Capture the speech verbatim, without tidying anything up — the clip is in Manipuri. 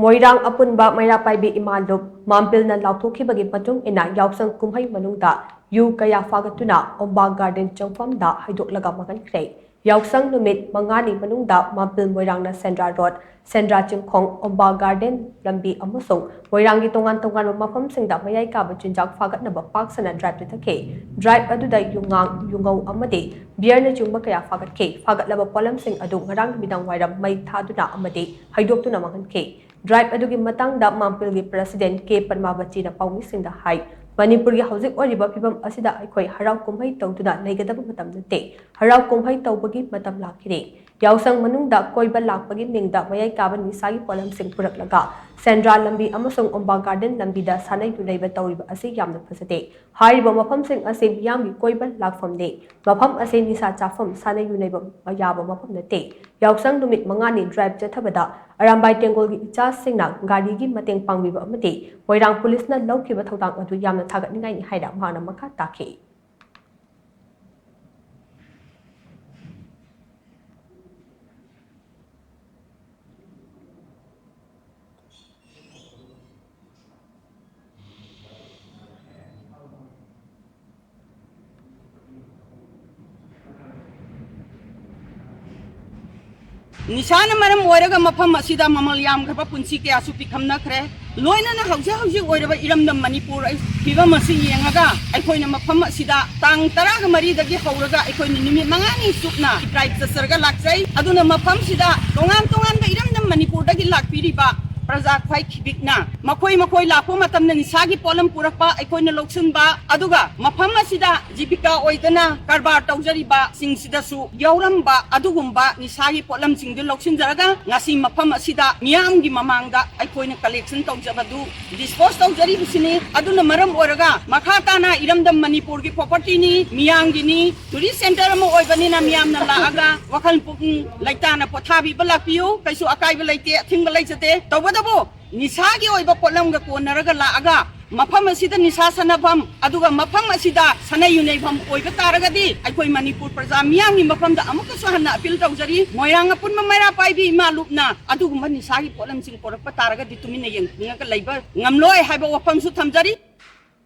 ꯃꯣꯏꯔꯥꯡ ꯑꯄꯨꯟꯕ ꯃꯩꯔꯥ ꯄꯥꯏꯕꯤ ꯏꯃꯥ ꯂꯨꯞ ꯃꯥꯝꯄꯤꯜꯅ ꯂꯥꯎꯊꯣꯛꯈꯤꯕꯒꯤ ꯃꯇꯨꯡ ꯏꯟꯅ ꯌꯥꯎꯁꯪ ꯀꯨꯝꯍꯩ ꯃꯅꯨꯡꯗ ꯌꯨ ꯀꯌꯥ ꯐꯥꯒꯠꯇꯨꯅ ꯑꯣꯝꯕꯥ ꯒꯥꯔꯗꯦꯟ ꯆꯪꯐꯝꯗ ꯍꯩꯗꯣꯛꯂꯒ ꯃꯥꯡꯍꯟꯈ꯭ꯔꯦ꯫ ꯌꯥꯎꯁꯪ ꯅꯨꯃꯤꯠ ꯃꯉꯥꯅꯤ ꯃꯅꯨꯡꯗ ꯃꯥꯝꯄꯤꯜ ꯃꯣꯏꯔꯥꯡꯅ ꯁꯦꯟꯗ꯭ꯔꯥ ꯔꯣꯗ, ꯁꯦꯟꯗ꯭ꯔꯥ ꯆꯤꯡꯈꯣꯡ, ꯑꯣꯝꯕꯥ ꯒꯥꯔꯗꯦꯟ ꯂꯝꯕꯤ ꯑꯃꯁꯨꯡ ꯃꯣꯏꯔꯥꯡꯒꯤ ꯇꯣꯉꯥꯟ ꯇꯣꯉꯥꯟꯕ ꯃꯐꯝꯁꯤꯡꯗ ꯃꯌꯥꯏ ꯀꯥꯕ ꯆꯤꯟꯖꯥꯛ ꯐꯥꯒꯠꯅꯕ ꯄꯥꯛ ꯁꯟꯅ ꯗ꯭ꯔꯥꯏꯚ ꯆꯠꯊꯈꯤ꯫ ꯗ꯭ꯔꯥꯏꯚ ꯑꯗꯨꯗ ꯌꯨꯉꯥꯡ, ꯌꯨꯉꯧ ꯑꯃꯗꯤ ꯕꯤꯌꯔꯅꯆꯤꯡꯕ ꯀꯌꯥ ꯐꯥꯒꯠꯈꯤ꯫ ꯐꯥꯒꯠꯂꯕ ꯄꯣꯠꯂꯝꯁꯤꯡ ꯑꯗꯨ ꯉꯔꯥꯡ ꯅꯨꯃꯤꯗꯥꯡ ꯋꯥꯏꯔꯝ ꯃꯩ ꯊꯥꯗꯨꯅ ꯑꯃꯗꯤ ꯍꯩꯗꯣꯛꯇꯨꯅ ꯃꯥꯡꯍꯟꯈꯤ꯫ ꯗ꯭ꯔꯥꯏꯚ ꯑꯗꯨꯒꯤ ꯃꯇꯥꯡꯗ ꯃꯥꯝꯄꯤꯜꯒꯤ ꯄ꯭ꯔꯁꯤꯗꯦꯟ ꯀꯦ ꯄꯗꯃꯥꯕꯇꯤꯅ ꯄꯥꯎꯃꯤꯁꯤꯡꯗ ꯍꯥꯏ, "ꯃꯅꯤꯄꯨꯔꯒꯤ ꯍꯧꯖꯤꯛ ꯑꯣꯏꯔꯤꯕ ꯐꯤꯕꯝ ꯑꯁꯤꯗ ꯑꯩꯈꯣꯏ ꯍꯔꯥꯎ ꯀꯨꯝꯍꯩ ꯇꯧꯗꯨꯅ ꯂꯩꯒꯗꯕ ꯃꯇꯝ ꯅꯠꯇꯦ꯫ ꯍꯔꯥꯎ ꯀꯨꯝꯍꯩ ꯇꯧꯕꯒꯤ ꯃꯇꯝ ꯂꯥꯛꯈꯤꯔꯦ꯫ ꯌꯥꯎꯁꯪ ꯃꯅꯨꯡꯗ ꯀꯣꯏꯕ ꯂꯥꯛꯄꯒꯤ ꯃꯤꯡꯗ ꯃꯌꯥꯏ ꯀꯥꯕ ꯅꯤꯁꯥꯒꯤ ꯄꯣꯠꯂꯝꯁꯤꯡ ꯄꯨꯔꯛꯂꯒ ꯁꯦꯟꯗ꯭ꯔꯥ ꯂꯝꯕꯤ ꯑꯃꯁꯨꯡ ꯑꯣꯝꯕꯥ ꯒꯥꯔꯗꯦꯟ ꯂꯝꯕꯤꯗ ꯁꯥꯟꯅ ꯌꯨꯅꯩꯕ ꯇꯧꯔꯤꯕ ꯑꯁꯤ ꯌꯥꯝꯅ ꯐꯖꯗꯦ꯫ ꯍꯥꯏꯔꯤꯕ ꯃꯐꯝꯁꯤꯡ ꯑꯁꯤ ꯃꯤꯌꯥꯝꯒꯤ ꯀꯣꯏꯕ ꯂꯥꯛꯐꯝꯅꯤ꯫ ꯃꯐꯝ ꯑꯁꯤ ꯅꯤꯁꯥ ꯆꯥꯐꯝ, ꯁꯥꯟꯅ ꯌꯨꯅꯩꯕ ꯌꯥꯕ ꯃꯐꯝ ꯅꯠꯇꯦ꯫ ꯌꯥꯎꯁꯪ ꯅꯨꯃꯤꯠ ꯃꯉꯥꯅꯤ ꯗ꯭ꯔꯥꯏꯚ ꯆꯠꯊꯕꯗ ꯑꯔꯥꯝꯕꯥꯏ ꯇꯦꯡꯒꯣꯜꯒꯤ ꯏꯆꯥꯁꯤꯡꯅ ꯒꯥꯔꯤꯒꯤ ꯃꯇꯦꯡ ꯄꯥꯡꯕꯤꯕ ꯑꯃꯗꯤ ꯃꯣꯏꯔꯥꯡ ꯄꯨꯂꯤꯁꯅ ꯂꯧꯈꯤꯕ ꯊꯧꯗꯥꯡ ꯑꯗꯨ ꯌꯥꯝꯅ ꯊꯥꯒꯠꯅꯤꯡꯉꯥꯏꯅꯤ" ꯍꯥꯏꯅ ꯃꯍꯥꯛꯅ ꯃꯈꯥ ꯇꯥꯈꯤ꯫ ꯅꯤꯁꯥꯅ ꯃꯔꯝ ꯑꯣꯏꯔꯒ ꯃꯐꯝ ꯑꯁꯤꯗ ꯃꯃꯜ ꯌꯥꯝꯈ꯭ꯔꯕ ꯄꯨꯟꯁꯤ ꯀꯌꯥꯁꯨ ꯄꯤꯈꯝꯅꯈ꯭ꯔꯦ꯫ ꯂꯣꯏꯅꯅ ꯍꯧꯖꯤꯛ ꯍꯧꯖꯤꯛ ꯑꯣꯏꯔꯕ ꯏꯔꯝꯗꯝ ꯃꯅꯤꯄꯨꯔ ꯐꯤꯕꯝ ꯑꯁꯤ ꯌꯦꯡꯉꯒ ꯑꯩꯈꯣꯏꯅ ꯃꯐꯝ ꯑꯁꯤꯗ ꯇꯥꯡ ꯇꯔꯥꯒ ꯃꯔꯤꯗꯒꯤ ꯍꯧꯔꯒ ꯑꯩꯈꯣꯏꯅ ꯅꯨꯃꯤꯠ ꯃꯉꯥꯅꯤ ꯆꯨꯞꯅ ꯗ꯭ꯔꯥꯏꯚ ꯆꯠꯆꯔꯒ ꯂꯥꯛꯆꯩ꯫ ꯑꯗꯨꯅ ꯃꯐꯝꯁꯤꯗ ꯇꯣꯉꯥꯟ ꯇꯣꯉꯥꯟꯕ ꯏꯔꯝꯗꯝ ꯃꯅꯤꯄꯨꯔꯗꯒꯤ ꯂꯥꯛꯄꯤꯔꯤꯕ ꯄ꯭ꯔꯖꯥ ꯈ꯭ꯋꯥꯏ ꯈꯤꯕꯤꯛꯅ ꯃꯈꯣꯏ ꯃꯈꯣꯏ ꯂꯥꯛꯄ ꯃꯇꯝꯗ ꯅꯤꯁꯥꯒꯤ ꯄꯣꯠꯂꯝ ꯄꯨꯔꯛꯄ ꯑꯩꯈꯣꯏꯅ ꯂꯧꯁꯤꯟꯕ, ꯑꯗꯨꯒ ꯃꯐꯝ ꯑꯁꯤꯗ ꯖꯤꯕꯤꯀꯥ ꯑꯣꯏꯗꯅ ꯀꯔꯕꯥꯔ ꯇꯧꯖꯔꯤꯕꯁꯤꯡꯁꯤꯗꯁꯨ ꯌꯥꯎꯔꯝꯕ ꯑꯗꯨꯒꯨꯝꯕ ꯅꯤꯁꯥꯒꯤ ꯄꯣꯠꯂꯝꯁꯤꯡꯗꯨ ꯂꯧꯁꯤꯟꯖꯔꯒ ꯉꯁꯤ ꯃꯐꯝ ꯑꯁꯤꯗ ꯃꯤꯌꯥꯝꯒꯤ ꯃꯃꯥꯡꯗ ꯑꯩꯈꯣꯏꯅ ꯀꯂꯦꯛꯁꯟ ꯇꯧꯖꯕꯗꯨ ꯗꯤꯁꯄꯣꯖ ꯇꯧꯖꯔꯤꯕꯁꯤꯅꯤ꯫ ꯑꯗꯨꯅ ꯃꯔꯝ ꯑꯣꯏꯔꯒ ꯃꯈꯥ ꯇꯥꯅ ꯏꯔꯝꯗꯝ ꯃꯅꯤꯄꯨꯔꯒꯤ ꯄ꯭ꯔꯣꯄꯔꯇꯤꯅꯤ, ꯃꯤꯌꯥꯝꯒꯤꯅꯤ, ꯇꯨꯔꯤꯁ ꯁꯦꯟꯇꯔ ꯑꯃ ꯑꯣꯏꯕꯅꯤꯅ ꯃꯤꯌꯥꯝꯅ ꯂꯥꯛꯑꯒ ꯋꯥꯈꯜ ꯄꯨꯛꯅꯤꯡ ꯂꯩꯇꯥꯅ ꯄꯣꯊꯥꯕꯤꯕ ꯂꯥꯛꯄꯤꯌꯨ꯫ ꯀꯩꯁꯨ ꯑꯀꯥꯏꯕ ꯂꯩꯇꯦ, ꯑꯊꯤꯡꯕ ꯂꯩꯖꯗꯦ꯫ ꯇꯧꯕꯇꯕꯨ ꯅꯤꯁꯥꯒꯤ ꯑꯣꯏꯕ ꯄꯣꯠꯂꯝꯒ ꯀꯣꯟꯅꯔꯒ ꯂꯥꯛꯑꯒ ꯃꯐꯝ ꯑꯁꯤꯗ ꯅꯤꯁꯥ ꯁꯥꯟꯅꯐꯝ, ꯑꯗꯨꯒ ꯃꯐꯝ ꯑꯁꯤꯗ ꯁꯥꯟꯅ ꯌꯨꯅꯩꯐꯝ ꯑꯣꯏꯕ ꯇꯥꯔꯒꯗꯤ, ꯑꯩꯈꯣꯏ ꯃꯅꯤꯄꯨꯔ ꯄ꯭ꯔꯖꯥ ꯃꯤꯌꯥꯝꯒꯤ ꯃꯐꯝꯗ ꯑꯃꯨꯛꯀꯁꯨ ꯍꯟꯅ ꯑꯄꯤꯜ ꯇꯧꯖꯔꯤ꯫ ꯃꯣꯏꯔꯥꯡ ꯑꯄꯨꯟꯕ ꯃꯩꯔꯥ ꯄꯥꯏꯕꯤ ꯏꯃꯥ ꯂꯨꯞꯅ ꯑꯗꯨꯒꯨꯝꯕ ꯅꯤꯁꯥꯒꯤ ꯄꯣꯠꯂꯝꯁꯤꯡ ꯄꯣꯔꯛꯄ ꯇꯥꯔꯒꯗꯤ ꯇꯨꯃꯤꯟꯅ ꯌꯦꯡꯅꯤꯡꯉꯒ ꯂꯩꯕ ꯉꯝꯂꯣꯏ ꯍꯥꯏꯕ ꯋꯥꯐꯝꯁꯨ ꯊꯝꯖꯔꯤ꯫